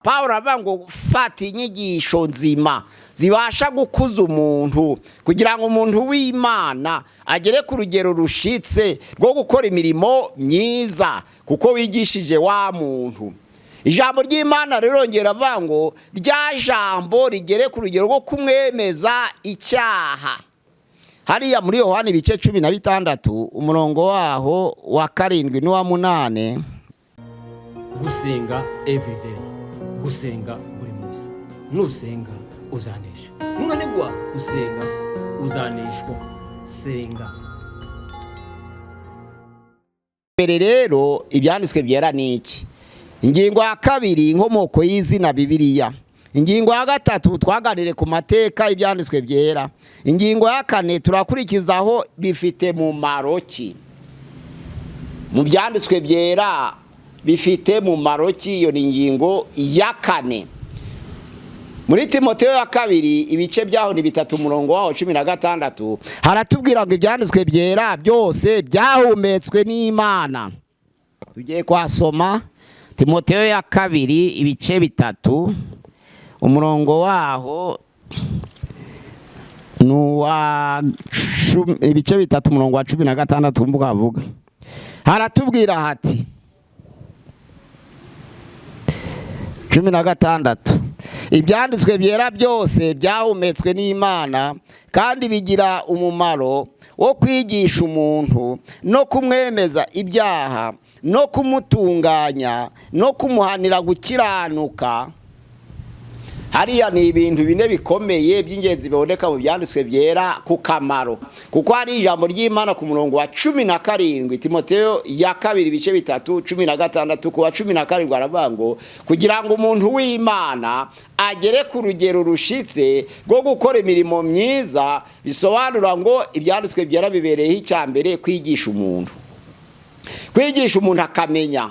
Pawulo aravuga ngo fata inyigisho nzima zibasha gukuza umuntu kugira ngo umuntu w'Imana agere ku rugero rushitse rwo gukora imirimo myiza, kuko wigishije wa muntu. Ijambo ry'Imana rirongera avuga ngo rya jambo rigere ku rugero rwo kumwemeza icyaha. Hariya muri Yohani ibice 16, umurongo waho wa 7 n'uwa 8. Gusenga everyday, gusenga buri munsi. Nusenga uzanesha, nunanigwa gusenga uzaneshwa. Senga. Mbere rero ibyanditswe byera ni iki? Ingingo ya kabiri, inkomoko y'izina Bibiliya. Ingingo ya gatatu, twaganire ku mateka y'ibyanditswe byera. Ingingo ya kane, turakurikizaho bifite mumaro ki mu byanditswe byera, bifite mumaro ki? Iyo ni ingingo ya kane. Muri Timoteyo ya kabiri ibice byaho ni 3, umurongo waho 16, haratubwira ngo ibyanditswe byera byose byahumetswe n'Imana. Tugiye kwasoma Timoteyo ya kabiri ibice 3, umurongo waho ni uwa ibice 3, umurongo wa 16. Mvuga avuga, haratubwira hati 16: ibyanditswe byera byose byahumetswe n'Imana kandi bigira umumaro wo kwigisha umuntu no kumwemeza ibyaha no kumutunganya no kumuhanira gukiranuka. Hariya ni ibintu bine bikomeye by'ingenzi biboneka mu byanditswe byera ku kamaro, kuko hari ijambo ry'Imana ku murongo wa 17, Timoteyo ya kabiri ibice 3 16, ku wa 17 aravuga ngo kugira ngo umuntu w'Imana agere ku rugero rushitse rwo gukora imirimo myiza. Bisobanura ngo ibyanditswe byera bibereyeho icya mbere kwigisha umuntu, kwigisha umuntu akamenya.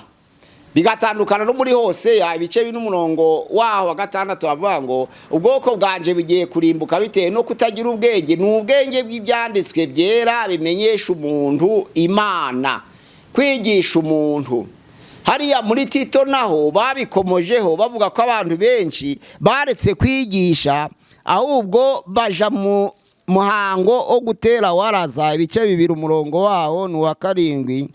Bigatandukana no muri hose ya ibice bine, umurongo waho wa 6, bavuga ngo ubwoko bwanje bugiye kurimbuka bitewe no kutagira ubwenge. Ni ubwenge bw'ibyanditswe byera bimenyesha umuntu Imana, kwigisha umuntu. Hariya muri Tito naho babikomojeho, bavuga ko abantu benshi baretse kwigisha ahubwo baja mu muhango wo gutera waraza. Ibice 2, umurongo waho ni uwa 7,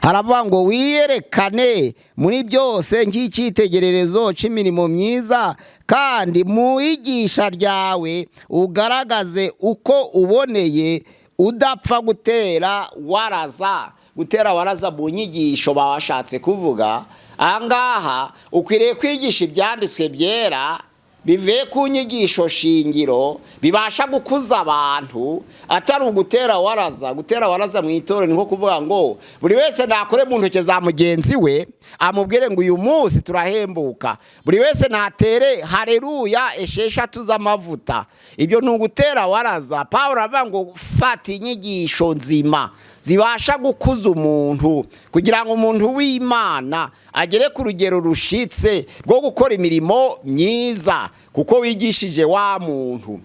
haravuga ngo wiyerekane muri byose nk'icyitegererezo cy'imirimo myiza, kandi mu igisha ryawe ugaragaze uko uboneye, udapfa gutera waraza. Gutera waraza mu nyigisho babashatse kuvuga ahangaha, ukwiriye kwigisha ibyanditswe byera bivuye ku nyigisho shingiro bibasha gukuza abantu, atari ugutera waraza. Gutera waraza mu itorero ni nko kuvuga ngo buri wese nakore mu ntoki za mugenzi we, amubwire ngo uyu munsi turahembuka, buri wese natere haleluya 6 z'amavuta. Ibyo ni ugutera waraza. Pawulo aravuga ngo fata inyigisho nzima zibasha gukuza umuntu kugira ngo umuntu w'Imana agere ku rugero rushitse rwo gukora imirimo myiza, kuko wigishije wa muntu.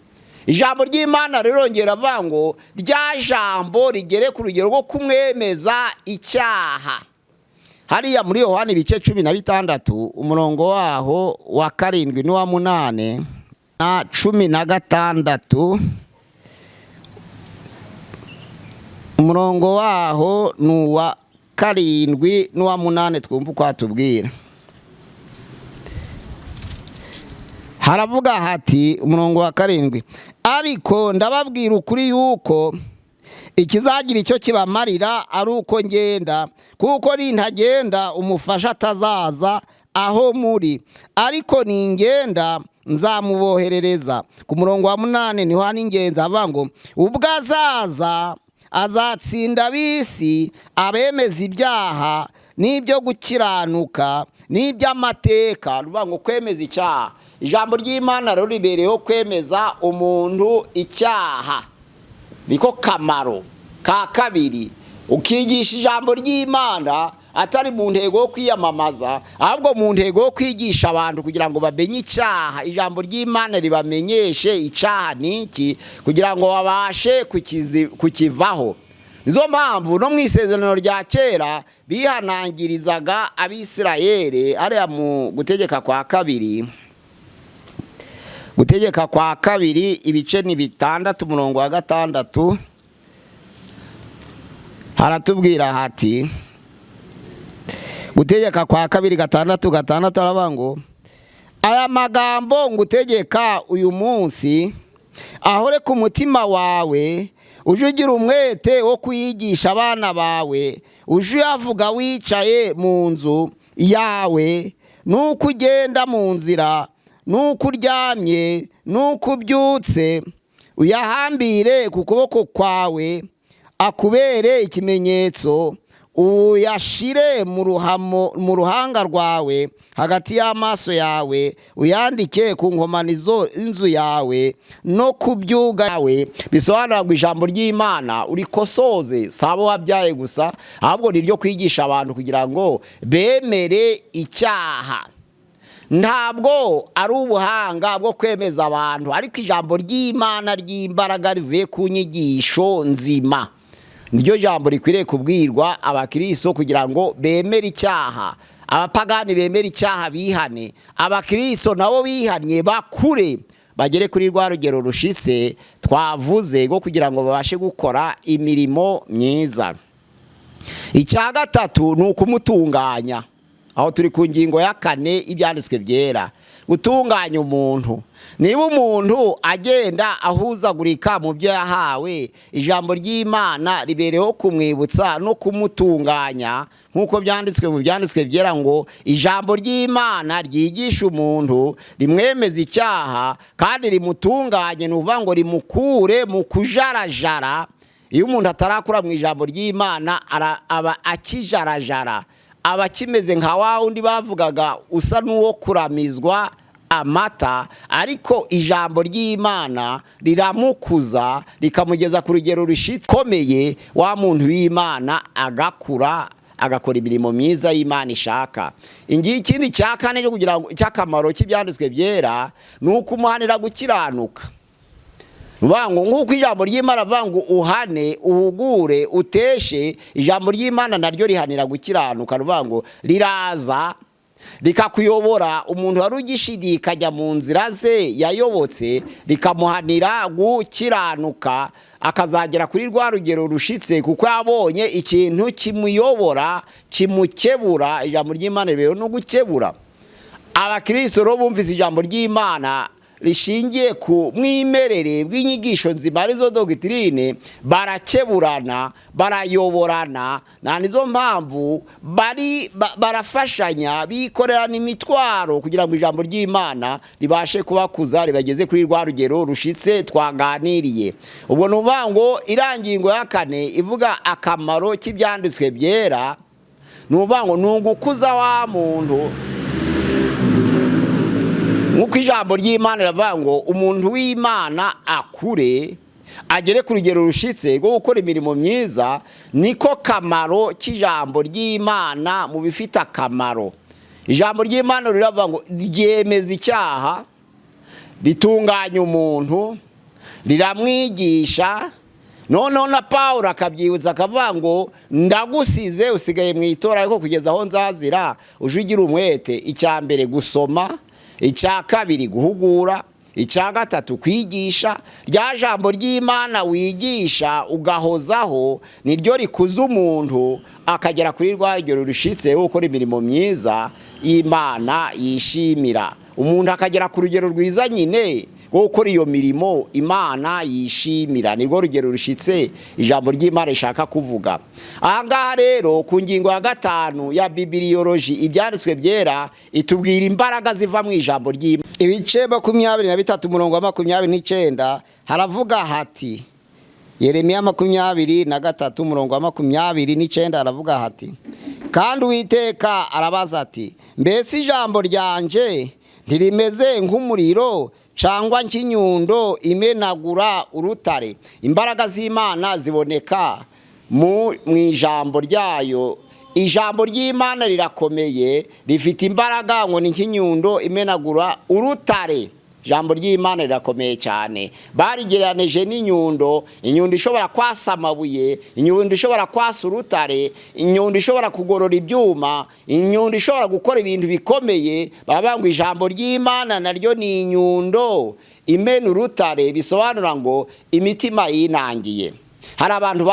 Ijambo ry'Imana rirongera avuga ngo rya jambo rigere ku rugero rwo kumwemeza icyaha. Hariya muri Yohani ibice 16, umurongo waho wa 7 n'uwa 8 na 16, umurongo waho ni uwa 7 n'uwa 8, twumva uko atubwira. Haravuga hati umurongo wa 7: ariko ndababwira ukuri yuko ikizagira icyo kibamarira ari uko ngenda, kuko nintagenda umufasha atazaza aho muri, ariko ningenda nzamuboherereza. Ku murongo wa 8 niho hani ingenzi, avuga ngo ubwo azaza azatsinda ab'isi, abemeza ibyaha n'ibyo gukiranuka n'iby'amateka. Ruvuga ngo kwemeza icyaha, ijambo ry'Imana rero ribereyeho kwemeza umuntu icyaha, niko kamaro ka kabiri. Ukigisha ijambo ry'Imana atari mu ntego yo kwiyamamaza, ahubwo mu ntego yo kwigisha abantu kugira ngo bamenye icyaha. Ijambo ry'Imana ribamenyeshe icyaha niki, kugira ngo babashe kukivaho. Nizo mpamvu no mu isezerano rya kera bihanangirizaga Abisirayeli. Hariya mu Gutegeka kwa Kabiri, Gutegeka kwa Kabiri ibice ni 6, umurongo wa 6, haratubwira hati, Gutegeka kwa Kabiri 6:6, aravuga ngo: "Aya magambo ngutegeka uyu munsi ahore ku mutima wawe, uje ugira umwete wo kuyigisha abana bawe, uje uyavuga wicaye mu nzu yawe, nuko ugenda mu nzira, nuko uryamye, nuko ubyutse. Uyahambire ku kuboko kwawe akubere ikimenyetso, uyashire mu ruhanga rwawe hagati y'amaso yawe, uyandike ku nkomanizo inzu yawe no ku byuga yawe." Bisobanura ngo ijambo ry'Imana urikosoze, si abo wabyaye gusa, ahubwo ni iryo kwigisha abantu kugira ngo bemere icyaha. Ntabwo ari ubuhanga bwo kwemeza abantu, ariko ijambo ry'Imana ry'imbaraga rivuye ku nyigisho nzima niryo jambo rikwiriye kubwirwa abakristo kugira ngo bemere icyaha. Abapagani bemere icyaha bihane, abakristo nabo bihannye bakure bagere kuri rwa rugero rushitse twavuze rwo kugira ngo babashe gukora imirimo myiza. Icya gatatu ni ukumutunganya. Aho turi ku ngingo ya kane, ibyanditswe byera gutunganya umuntu. Niba umuntu agenda ahuzagurika mu byo yahawe, ijambo ry'Imana ribereho kumwibutsa no kumutunganya, nk'uko byanditswe mu byanditswe byera ngo ijambo ry'Imana ryigisha umuntu, rimwemeza icyaha kandi rimutunganye, ni ukuvuga ngo rimukure mu kujarajara. Iyo umuntu atarakura mu ijambo ry'Imana aba akijarajara, aba akimeze nka wa wundi bavugaga usa n'uwo kuramizwa amata. Ariko ijambo ry'Imana riramukuza, rikamugeza ku rugero rushikomeye, wa muntu w'Imana agakura, agakora imirimo myiza y'Imana ishaka. Ikindi cya kane cyo kugira ngo cy'akamaro cy'ibyanditswe byera ni ukumuhanira gukiranuka. Ngo nk'uko ijambo ry'Imana avuga ngo uhane, uhugure, uteshe, ijambo ry'Imana naryo rihanira gukiranuka. Ruvuga ngo riraza rikakuyobora. Umuntu wari ugishidikanya mu nzira ze yayobotse, rikamuhanira gukiranuka, akazagera kuri rwa rugero rushitse, kuko yabonye ikintu kimuyobora, kimukebura. Ijambo ry'Imana ribereho no gukebura. Abakristo rero bumvise ijambo ry'Imana rishingiye ku mwimerere bw'inyigisho nzima, arizo doctrine, barakeburana, barayoborana. Nta nizo mpamvu bari barafashanya, bikorerana imitwaro kugira ngo ijambo ry'Imana ribashe kubakuza, ribageze kuri rwa rugero rushitse twaganiriye. Ubwo ni ukuvuga ngo iriya ngingo ya kane ivuga akamaro k'ibyanditswe byera, ni ukuvuga ngo ni ugukuza wa muntu, nk'uko ijambo ry'Imana riravuga ngo umuntu w'Imana akure agere ku rugero rushitse rwo gukora imirimo myiza. Niko kamaro k'ijambo ry'Imana mu bifite akamaro. Ijambo ry'Imana riravuga ngo ryemeza icyaha, ritunganya umuntu, riramwigisha. Noneho na Paul akabyibutsa, akavuga ngo ndagusize, usigaye mu itora, ariko kugeza aho nzazira uje ugira umwete: icya mbere gusoma, icya kabiri guhugura, icya gatatu kwigisha. Rya jambo ry'Imana wigisha ugahozaho niryo rikuza umuntu akagera kuri rwa rugero rushitse wo gukora imirimo myiza y'Imana yishimira. Umuntu akagera ku rugero rwiza nyine rwo gukora iyo mirimo Imana yishimira, nirwo rugero rushitse ijambo ry'Imana rishaka kuvuga. Aha ngaha rero ku ngingo ya gatanu ya bibiliyoloji, ibyanditswe byera itubwira imbaraga ziva mu ijambo ry'Imana. Ibice 23, umurongo wa 29, haravuga hati, Yeremiya 23, umurongo wa 29, haravuga hati: "Kandi Uwiteka arabaza ati: Mbese ijambo ryanje ntirimeze nk'umuriro cyangwa nk'inyundo imenagura urutare?" Imbaraga z'Imana ziboneka mu ijambo ryayo. Ijambo ry'Imana rirakomeye, rifite imbaraga, ngo ni nk'inyundo imenagura urutare. Ijambo ry'Imana rirakomeye cyane. Barigereranije n'inyundo, inyundo ishobora kwasa amabuye, inyundo ishobora kwasa urutare, inyundo ishobora kugorora ibyuma, inyundo ishobora gukora ibintu bikomeye. Baba ngo ijambo ry'Imana naryo ni inyundo imena urutare, bisobanura ngo imitima yinangiye. Hari abantu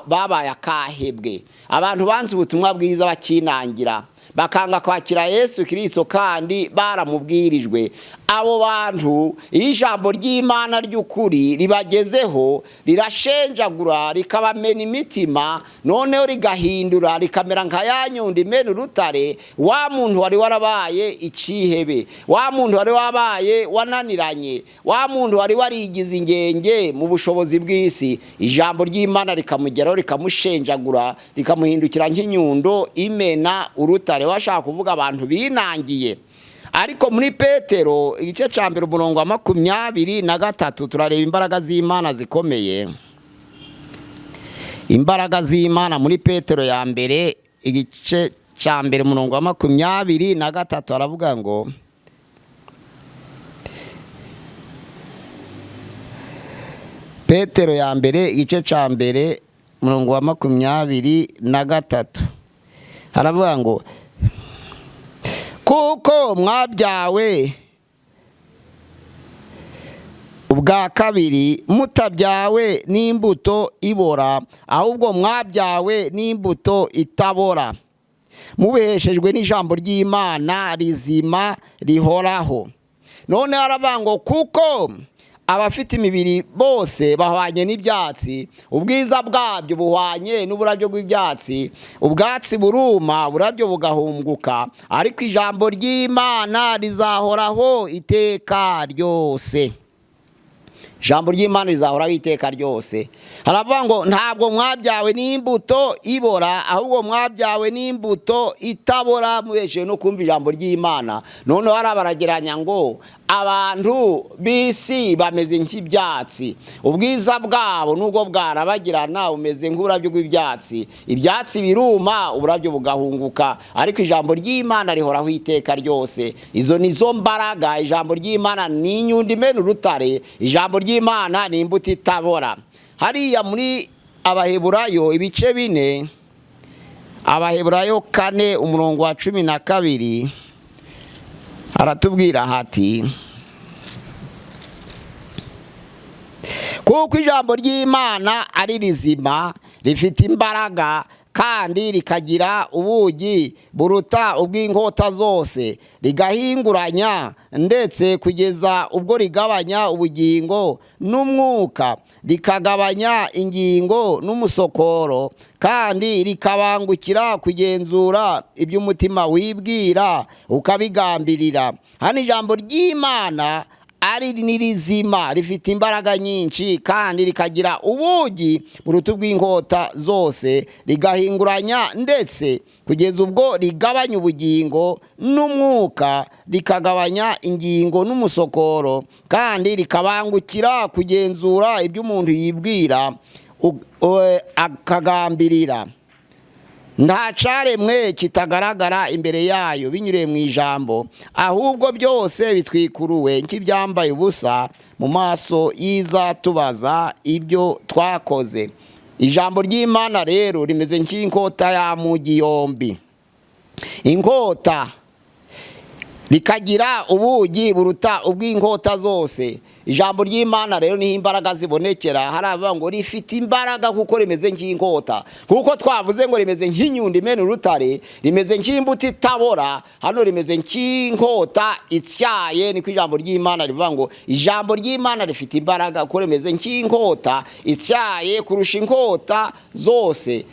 babaye akahebwe, abantu banze ubutumwa bwiza bakinangira, bakanga kwakira Yesu Kristo kandi baramubwirijwe. Abo bantu iyo ijambo ry'Imana ry'ukuri ribagezeho rirashenjagura, rikabamena imitima, noneho rigahindura, rikamera nka ya nyundo imena urutare. Wa muntu wari warabaye icihebe, wa muntu wari wabaye wananiranye, wa muntu wari warigize ingenge mu bushobozi bw'isi, ijambo ry'Imana rikamugeraho rikamushenjagura, rikamuhindukira nk'inyundo imena urutare. Washaka kuvuga abantu binangiye. Ariko muri Petero igice cya 1 umurongo wa 23 turareba imbaraga z'Imana zikomeye. Imbaraga z'Imana muri Petero ya mbere igice cya 1 umurongo wa 23 aravuga ngo Petero ya mbere igice cya 1 umurongo wa 23 aravuga ngo kuko mwabyawe ubwa kabiri mutabyawe n'imbuto ibora, ahubwo mwabyawe n'imbuto itabora, mubeshejwe n'ijambo ry'Imana rizima rihoraho. None aravuga ngo kuko abafite imibiri bose bahwanye n'ibyatsi, ubwiza bwabyo buhwanye n'uburabyo bw'ibyatsi, ubwatsi buruma uburabyo bugahunguka, ariko ijambo ry'Imana rizahoraho iteka ryose. Ijambo ry'Imana rizahoraho iteka ryose. Haravuga ngo ntabwo mwabyawe n'imbuto ibora, ahubwo mwabyawe n'imbuto itabora, mubesheje no kumva ijambo ry'Imana. Noneho harabarageranya ngo abantu b'isi bameze nk'ibyatsi, ubwiza bwabo nubwo bwarabagirana bumeze nk'uburabyo bw'ibyatsi, ibyatsi biruma uburabyo bugahunguka, ariko ijambo ry'Imana rihoraho iteka ryose. Izo nizo mbaraga. Ijambo ry'Imana ni inyundo imena urutare, ijambo ry'Imana ni imbuto itabora. Hariya muri Abaheburayo ibice 4, Abaheburayo 4 umurongo wa 12 aratubwira hati kuko ijambo ry'Imana ari rizima, rifite imbaraga kandi rikagira ubugi buruta ubw'inkota zose, rigahinguranya ndetse kugeza ubwo rigabanya ubugingo n'umwuka, rikagabanya ingingo n'umusokoro, kandi rikabangukira kugenzura iby'umutima wibwira ukabigambirira. Hano ijambo ry'Imana ari nirizima, rifite imbaraga nyinshi kandi rikagira ubugi buruta ubw'inkota zose, rigahinguranya ndetse kugeza ubwo rigabanya ubugingo n'umwuka, rikagabanya ingingo n'umusokoro, kandi rikabangukira kugenzura iby'umuntu yibwira akagambirira. Nta caremwe kitagaragara imbere yayo binyuriye mu ijambo, ahubwo byose bitwikuruwe nk'ibyambaye ubusa mu maso y'izatubaza ibyo twakoze. Ijambo ry'Imana rero rimeze nk'inkota y'amugi yombi, inkota rikagira ubugi buruta ubw'inkota zose. Ijambo ry'Imana rero niho imbaraga zibonekera. Hari abavuga ngo rifite imbaraga kuko rimeze nk'inkota, kuko twavuze ngo rimeze nk'inyundo imena urutare, rimeze nk'imbuto itabora, hano rimeze nk'inkota ityaye. Niko ijambo ry'Imana rivuga ngo ijambo ry'Imana rifite imbaraga kuko rimeze nk'inkota ityaye kurusha inkota zose.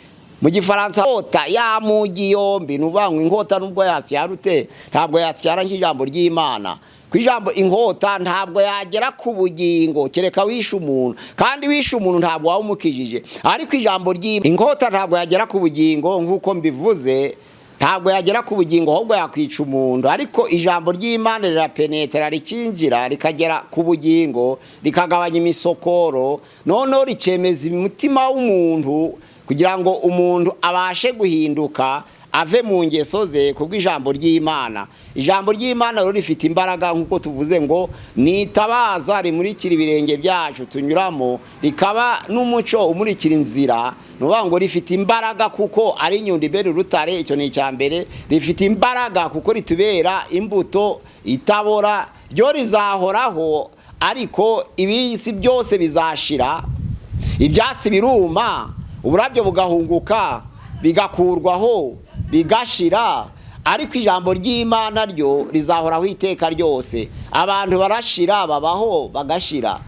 Mu gifaransa inkota y'amugi yombi, nuvuga ngo inkota nubwo yasyara ute ntabwo yasyara nk'ijambo ry'Imana. Ku ijambo inkota ntabwo yagera ku bugingo kereka wishe umuntu, kandi wishe umuntu ntabwo wamukijije. Ariko ijambo ry'Imana, inkota ntabwo yagera ku bugingo nkuko mbivuze, ntabwo yagera ku bugingo ahubwo yakwica umuntu. Ariko ijambo ry'Imana rirapenetera, rikinjira, rikagera ku bugingo, rikagabanya imisokoro, noneho rikemeza umutima w'umuntu kugira ngo umuntu abashe guhinduka, ave mu ngeso ze kubw'ijambo ry'Imana. Ijambo ry'Imana rero rifite imbaraga, nk'uko tuvuze ngo nitabaza rimurikira ibirenge byacu tunyuramo, rikaba n'umuco umurikira inzira. Nuvuga ngo rifite imbaraga kuko ari inyundo ibera urutare, icyo ni icya mbere. Rifite imbaraga kuko ritubera imbuto itabora, ryo rizahoraho, ariko ibisi byose bizashira, ibyatsi biruma, uburabyo bugahunguka, bigakurwaho, bigashira, ariko ijambo ry'Imana ryo rizahoraho iteka ryose. Abantu barashira, babaho, bagashira,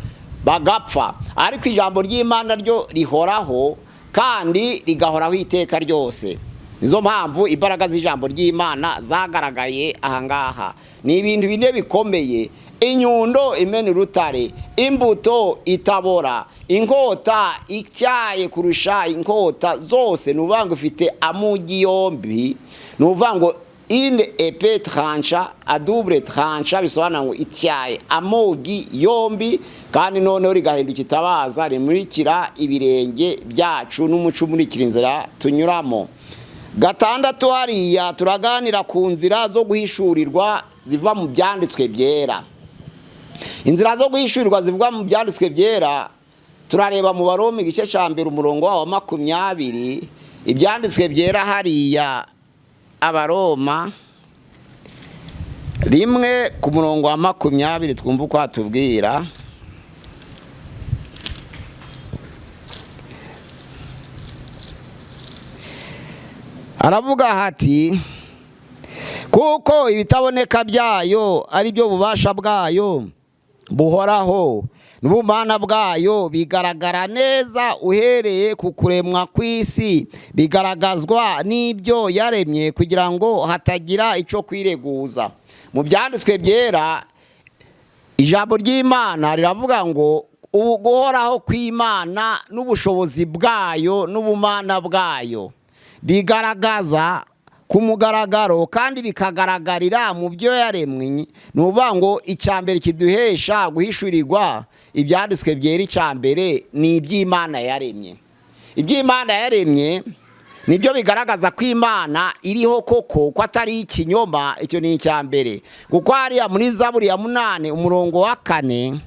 bagapfa, ariko ijambo ry'Imana ryo rihoraho kandi rigahoraho iteka ryose. Nizo mpamvu imbaraga z'ijambo ry'Imana zagaragaye ahangaha. Ni ibintu bine bikomeye: inyundo imena urutare, imbuto itabora, inkota ityaye kurusha inkota zose, ni ukuvuga ngo ifite amugi yombi, ni ukuvuga ngo une épée trancha à double trancha, bisobanura ngo ityaye amugi yombi, kandi noneho rigahinduka itabaza rimurikira ibirenge byacu n'umuco umurikira inzira tunyuramo. Gatandatu, hariya turaganira ku nzira zo guhishurirwa ziva mu byanditswe byera. Inzira zo guhishurirwa zivuga mu byanditswe byera, turareba mu Baroma igice cya mbere umurongo wa 20. Ibyanditswe byera hariya Abaroma 1 ku murongo wa 20, twumva uko atubwira. Aravuga hati: kuko ibitaboneka byayo ari byo bubasha bwayo buhoraho n'ubumana bwayo bigaragara neza uhereye ku kuremwa kw'isi, bigaragazwa n'ibyo yaremye, kugira ngo hatagira icyo kwireguza. Mu byanditswe byera ijambo ry'Imana riravuga ngo uguhoraho kw'Imana n'ubushobozi bwayo n'ubumana bwayo bigaragaza ku mugaragaro kandi bikagaragarira mu byo yaremwe. Ni ukuvuga ngo icya mbere kiduhesha guhishurirwa ibyanditswe byera, icya mbere ni iby'Imana yaremye. Iby'Imana yaremye nibyo bigaragaza ko Imana iriho koko, ko atari ikinyoma. Icyo ni icya mbere, kuko hariya muri Zaburi ya 8 umurongo wa 4,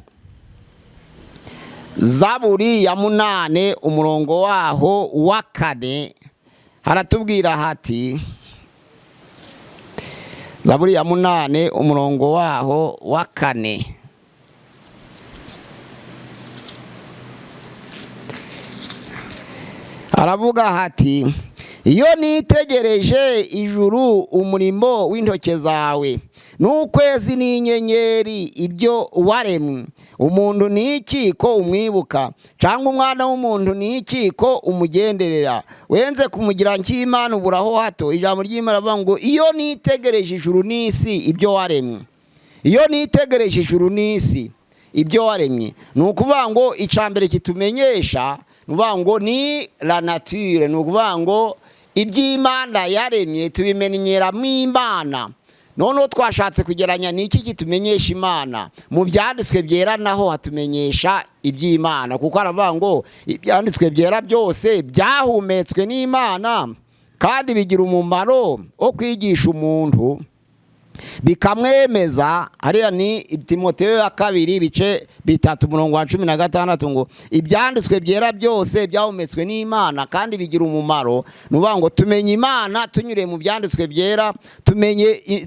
Zaburi ya 8 umurongo waho wa 4 haratubwira hati, Zaburi ya 8 umurongo waho wa 4, aravuga hati: iyo nitegereje ijuru umurimo w'intoke zawe, n'ukwezi n'inyenyeri ibyo waremwe, umuntu ni iki ko umwibuka, cyangwa umwana w'umuntu ni iki ko umugenderera? Wenze kumugira nk'Imana uburaho hato. Ijambo ry'Imana rivuga ngo iyo nitegereje ijuru n'isi ibyo waremwe, iyo nitegereje ijuru n'isi ibyo waremye, ni ukuvuga ngo icya mbere kitumenyesha, ni ukuvuga ngo ni la nature, ni ukuvuga ngo iby'Imana yaremye tubimenyeramo Imana. Noneho twashatse kugeranya ni iki kitumenyesha Imana. Mu byanditswe byera naho hatumenyesha iby'Imana, kuko aravuga ngo ibyanditswe byera byose byahumetswe n'Imana kandi bigira umumaro wo kwigisha umuntu bikamwemeza. Hariya ni Timoteyo ya 2 ibice 3 umurongo wa 16 ngo ibyanditswe byera byose byahumetswe n'Imana kandi bigira umumaro. Ni ukuvuga ngo tumenye Imana tunyuriye mu byanditswe byera,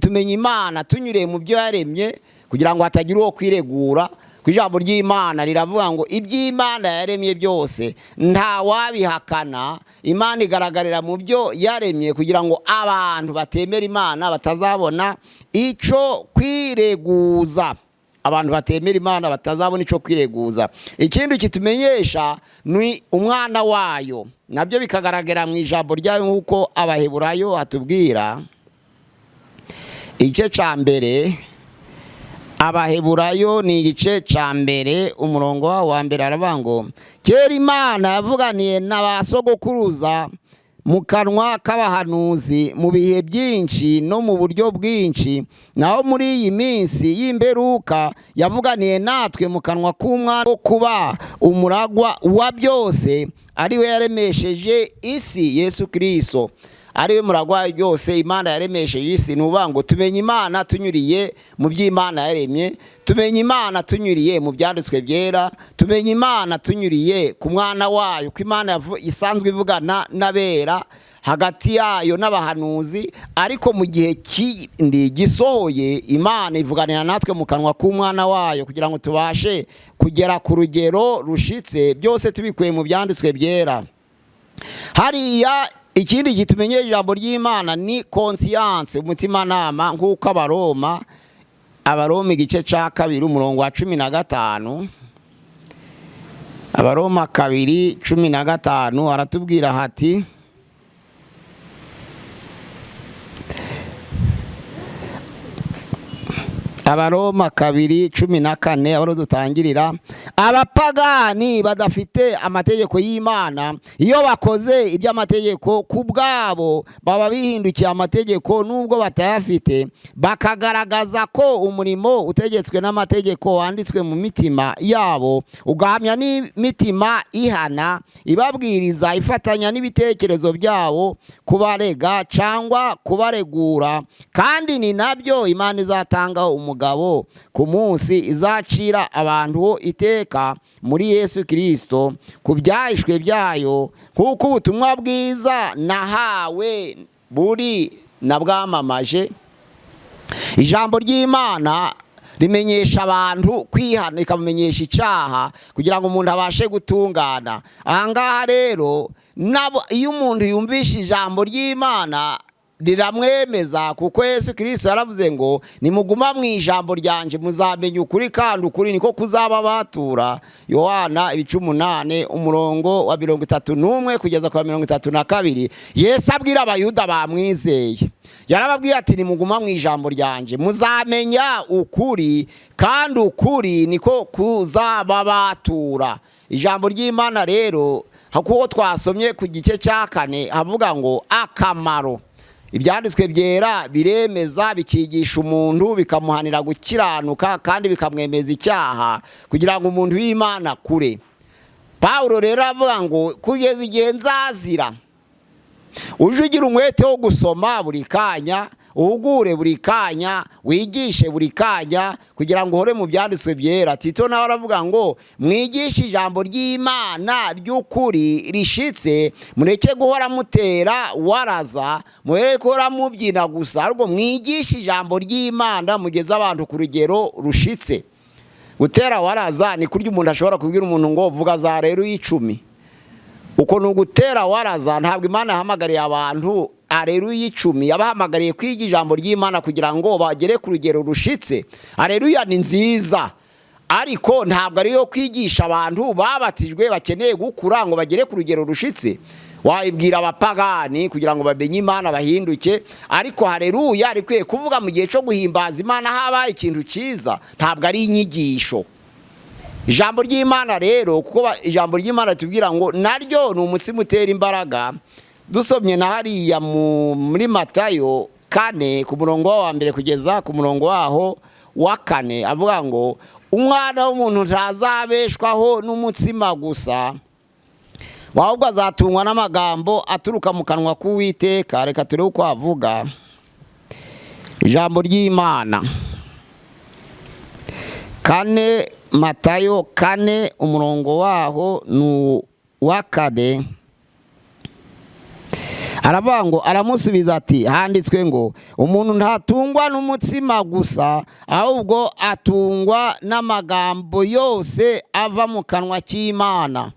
tumenye Imana tunyuriye mu byo yaremye, kugira ngo hatagira uwo kwiregura. Ku ijambo ry'Imana riravuga ngo iby'Imana yaremye byose nta wabihakana, Imana igaragarira mu byo yaremye, kugira ngo abantu batemera Imana batazabona icyo kwireguza. Abantu batemera Imana batazabona icyo kwireguza. Ikindi kitumenyesha ni umwana wayo, nabyo bikagaragara mu ijambo ryayo, nk'uko Abaheburayo atubwira igice cya 1. Abaheburayo ni igice cya 1 umurongo wa 1, aravuga ngo kera Imana yavuganiye na ba sogokuruza mu kanwa k'abahanuzi mu bihe byinshi no mu buryo bwinshi, naho muri iyi minsi y'imperuka yavuganiye natwe mu kanwa k'umwana wo kuba umuragwa wa byose, ari we yaremesheje isi, Yesu Kristo. ariwe muragwa byose Imana yaremesheje isi. Ni ukuvuga ngo tumenye Imana tunyuriye mu by'Imana yaremye, tumenye Imana tunyuriye mu byanditswe byera, tumenye Imana tunyuriye ku mwana wayo, ko Imana isanzwe ivugana n'abera hagati yayo n'abahanuzi, ariko mu gihe kindi gisohoye Imana ivuganira natwe mu kanwa k'umwana wayo kugira ngo tubashe kugera ku rugero rushitse, byose tubikuye mu byanditswe byera. Hariya ikindi gitumenye ijambo ry'Imana ni conscience, umutimanama, nk'uko Abaroma igice cya 2 umurongo wa 15, Abaroma 2:15 aratubwira hati: Abaroma 2:14 aho dutangirira, abapagani badafite amategeko y'Imana iyo bakoze iby'amategeko ku bwabo baba bihindukiye amategeko nubwo batayafite, bakagaragaza ko umurimo utegetswe n'amategeko wanditswe mu mitima yabo, ugahamya n'imitima ihana ibabwiriza ifatanya n'ibitekerezo byabo kubarega cyangwa kubaregura, kandi ni nabyo Imana izatanga umugabo ku munsi izacira abantu iteka muri Yesu Kristo ku byahishwe byayo, kuko ubutumwa bwiza nahawe buri nabwamamaje. Ijambo ry'Imana rimenyesha abantu kwihana, rikamenyesha icyaha kugira ngo umuntu abashe gutungana. Ahangaha rero nabo iyo umuntu yumvishe ijambo ry'Imana riramwemeza, kuko Yesu Kristo yaravuze ngo nimuguma mu ijambo ryanje muzamenya ukuri, kandi ukuri niko kuzaba batura. Yohana ibice 8 umurongo wa 31 kugeza ku 32, Yesu abwira Abayuda bamwizeye, yarababwiye ati nimuguma mu ijambo ryanje muzamenya ukuri, kandi ukuri niko kuzaba batura. Ijambo ry'Imana rero kuko twasomye ku gice cya 4 havuga ngo akamaro ibyanditswe byera biremeza, bikigisha umuntu, bikamuhanira gukiranuka kandi bikamwemeza icyaha kugira ngo umuntu w'Imana kure. Paulo rero avuga ngo kugeza igihe nzazira, uje ugira umwete wo gusoma buri kanya, uhugure buri kanya, wigishe buri kanya kugira ngo uhore mu byanditswe byera. Tito nawe aravuga ngo mwigishe ijambo ry'Imana ry'ukuri rishitse, mureke guhora mutera waraza, mureke guhora mubyina gusa, ahubwo mwigishe ijambo ry'Imana mugeze abantu ku rugero rushitse. Gutera waraza ni kurya umuntu ashobora kubwira umuntu ngo vuga za rero 10. Uko ni ugutera waraza. Ntabwo Imana yahamagariye abantu areruya 10, yabahamagariye kwiga ijambo ry'Imana kugira ngo bagere ku rugero rushitse. Areruya ni nziza, ariko ntabwo ariyo kwigisha abantu babatijwe bakeneye gukura ngo bagere ku rugero rushitse. Wayibwira abapagani kugira ngo bamenye Imana bahinduke, ariko hareruya rikwiye kuvuga mu gihe cyo guhimbaza Imana habaye ikintu cyiza, ntabwo ari inyigisho. Ijambo ry'Imana rero, kuko ijambo ry'Imana tubwira ngo naryo ni umutsima utera imbaraga. Dusomye na hariya muri Matayo 4 ku murongo wa 1 kugeza ku murongo waho wa 4, avuga ngo umwana w'umuntu ntazabeshwaho n'umutsima gusa, ahubwo azatungwa n'amagambo aturuka mu kanwa k'Uwiteka. Reka turebe uko avuga ijambo ry'Imana. 4 Matayo 4 umurongo waho ni wa 4, aravuga ngo aramusubiza ati handitswe ngo umuntu ntatungwa n'umutsima gusa, ahubwo atungwa n'amagambo yose ava mu kanwa k'Imana.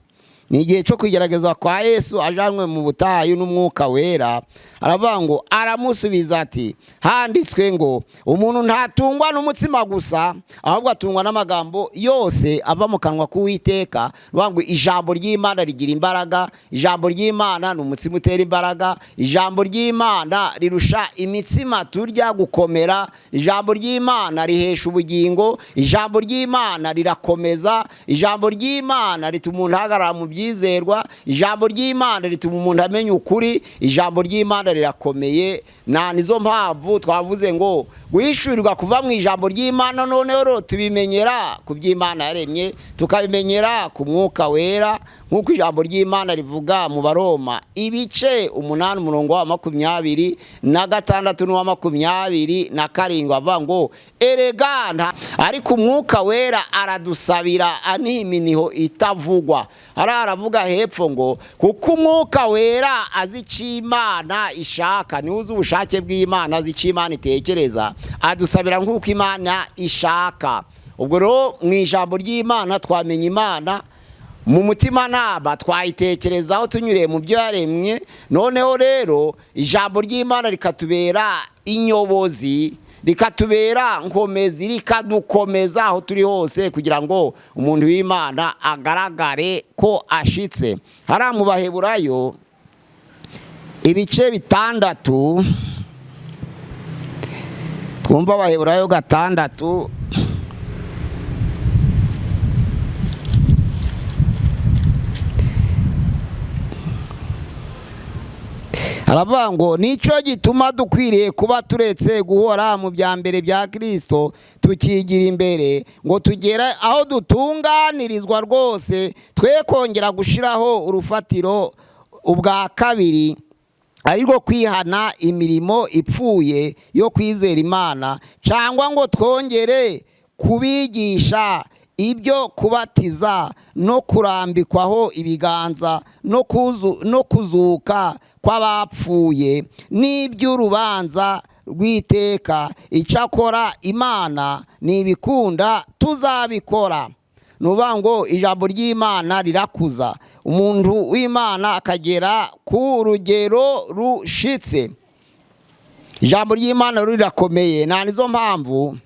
Ni igihe cyo kugeragezwa kwa Yesu ajanwe mu butayu n'umwuka wera. Aravuga ngo aramusubiza ati handitswe ngo umuntu ntatungwa n'umutsima gusa, ahubwo atungwa n'amagambo yose ava mu kanwa k'Uwiteka. Aravuga ngo ijambo ry'Imana rigira imbaraga, ijambo ry'Imana ni umutsima utera imbaraga, ijambo ry'Imana rirusha imitsima turya gukomera, ijambo ry'Imana rihesha ubugingo, ijambo ry'Imana rirakomeza, ijambo ry'Imana rituma umuntu ahagarara mu ibyizerwa. Ijambo ry'Imana rituma umuntu amenya ukuri. Ijambo ry'Imana rirakomeye. Na nizo mpamvu twavuze ngo guhishurirwa kuva mu ijambo ry'Imana, noneho rero tubimenyera ku by'Imana yaremye, tukabimenyera ku Mwuka Wera, nk'uko ijambo ry'Imana rivuga mu Baroma ibice 8 umurongo wa 26 n'uwa 27, avuga ngo erega ariko Umwuka Wera aradusabira aniha iminiho itavugwa. Aravuga hepfo ngo kuko Umwuka Wera azi icyo Imana ishaka, niwe uzi ubushake bw'Imana, azi icyo Imana itekereza, adusabira nk'uko Imana ishaka. Ubwo rero mu ijambo ry'Imana twamenya Imana, mu mutima naba twayitekerezaho tunyuriye mu byo yaremye. Noneho rero ijambo ry'Imana rikatubera inyobozi, rikatubera nkomezi, rikadukomeza aho turi hose, kugira ngo umuntu w'Imana agaragare ko ashitse. Hariya mu Baheburayo ibice 6, twumva Abaheburayo 6, aravuga ngo nicyo gituma dukwiriye kuba turetse guhora mu bya mbere bya Kristo, tukigira imbere ngo tugere aho dutunganirizwa rwose, twe kongera gushiraho urufatiro ubwa kabiri, ariko kwihana imirimo ipfuye yo kwizera Imana, cyangwa ngo twongere kubigisha ibyo kubatiza no kurambikwaho ibiganza no kuzuka kw'abapfuye n'iby'urubanza rw'iteka. Icyakora Imana nibikunda tuzabikora. Nuvuga ngo ijambo ry'Imana rirakuza umuntu w'Imana akagera ku rugero rushitse. Ijambo ry'Imana rirakomeye. Nta nizo mpamvu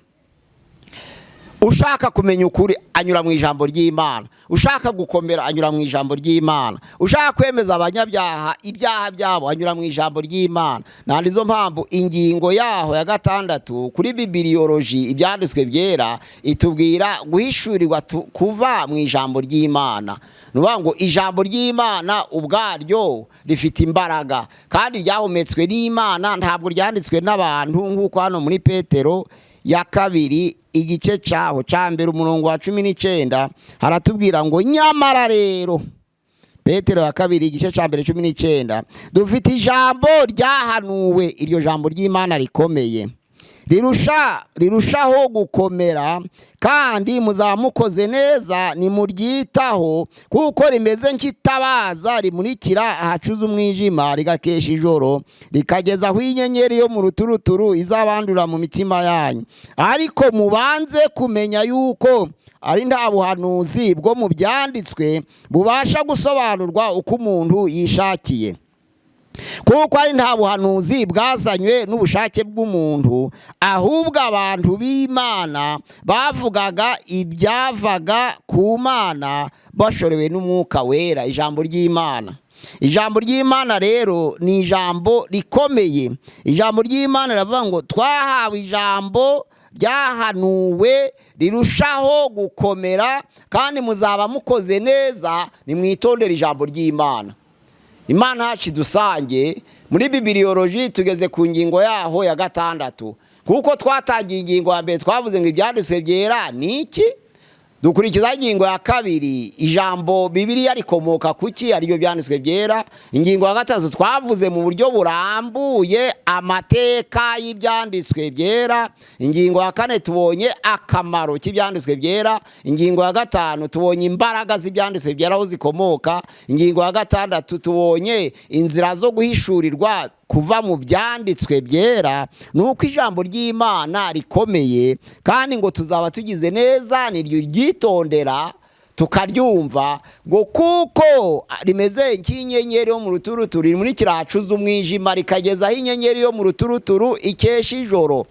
ushaka kumenya ukuri anyura mu ijambo ry'Imana, ushaka gukomera anyura mu ijambo ry'Imana, ushaka kwemeza abanyabyaha ibyaha byabo anyura mu ijambo ry'Imana. Nta nizo mpamvu ingingo yaho ya 6 kuri bibiliyoloji ibyanditswe byera itubwira guhishurirwa kuva mu ijambo ry'Imana. Nuvuga ngo ijambo ry'Imana ubwaryo rifite imbaraga kandi ryahumetswe n'Imana, ntabwo ryanditswe n'abantu, nk'uko hano muri Petero ya 2 igice cyaho cya mbere umurongo wa 19 haratubwira ngo nyamara rero, Petero ya 2 igice cya mbere 19, dufite ijambo ryahanuwe, iryo jambo ry'Imana rikomeye rirushaho gukomera, kandi muzamukoze neza nimuryitaho, kuko rimeze nk'itabaza rimurikira ahacuze umwijima, rigakesha ijoro, rikageza aho inyenyeri yo mu ruturuturu izabandura mu mitima yanyu. Ariko mubanze kumenya yuko ari nta buhanuzi bwo mu byanditswe bubasha gusobanurwa uko umuntu yishakiye, kuko ari nta buhanuzi bwazanywe n'ubushake bw'umuntu, ahubwo abantu b'Imana bavugaga ibyavaga ku Mana bashorewe n'Umwuka Wera. Ijambo ry'Imana, ijambo ry'Imana rero ni ijambo rikomeye. Ijambo ry'Imana riravuga ngo twahawe ijambo ryahanuwe rirushaho gukomera, kandi muzaba mukoze neza nimwitondere ijambo ry'Imana. Imana yacu dusange muri bibiliyoloji tugeze ku ngingo yaho ya 6, kuko twatangiye ingingo ya mbere twavuze ngo ibyanditswe byera ni iki, dukurikiza ingingo ya 2 ijambo Bibiliya rikomoka kuki, aribyo byanditswe byera. Ingingo ya 3 twavuze mu buryo burambuye amateka y'ibyanditswe byera. Ingingo ya 4 tubonye akamaro k'ibyanditswe byera. Ingingo ya 5 tubonye imbaraga z'ibyanditswe byera aho zikomoka. Ingingo ya 6 tubonye inzira zo guhishurirwa kuva mu byanditswe byera. Nuko ijambo ry'Imana rikomeye, kandi ngo tuzaba tugize neza niryo ryitondera tukaryumva, ngo kuko rimeze nk'inyenyeri yo mu ruturuturu rimurikira ahacuze umwijima, rikageza aho inyenyeri yo mu ruturuturu ikesha ijoro.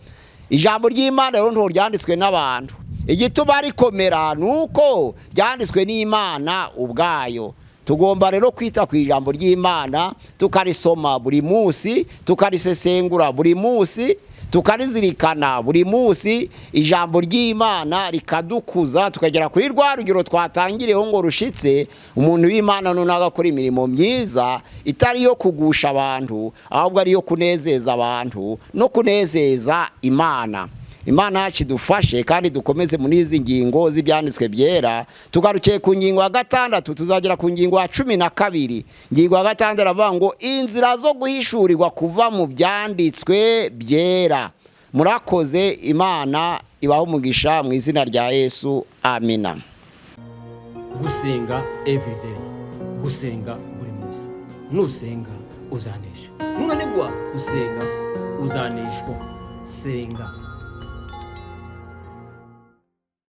Ijambo ry'Imana rero ntabwo ryanditswe n'abantu, igituma rikomera nuko ryanditswe n'Imana ubwayo. Tugomba rero kwita ku ijambo ry'Imana, tukarisoma buri munsi, tukarisesengura buri munsi, Tukarizirikana buri munsi, ijambo ry'Imana rikadukuza, tukagera kuri rwa rugero twatangiriyeho ngo rushitse. Umuntu w'Imana noneho agakora imirimo myiza itari iyo kugusha abantu, ahubwo ari iyo kunezeza abantu no kunezeza Imana. Imana yacu idufashe kandi dukomeze muri izi ngingo z'ibyanditswe byera. Tugarukiye ku ngingo ya 6, tuzagera ku ngingo ya 12. Ingingo ya 6 iravuga ngo inzira zo guhishurirwa kuva mu byanditswe byera. Murakoze, Imana ibahe umugisha mu izina rya Yesu, amina. Gusenga everyday, gusenga buri munsi. Nusenga uzanesha, nunanigwa gusenga uzaneshwa. Senga.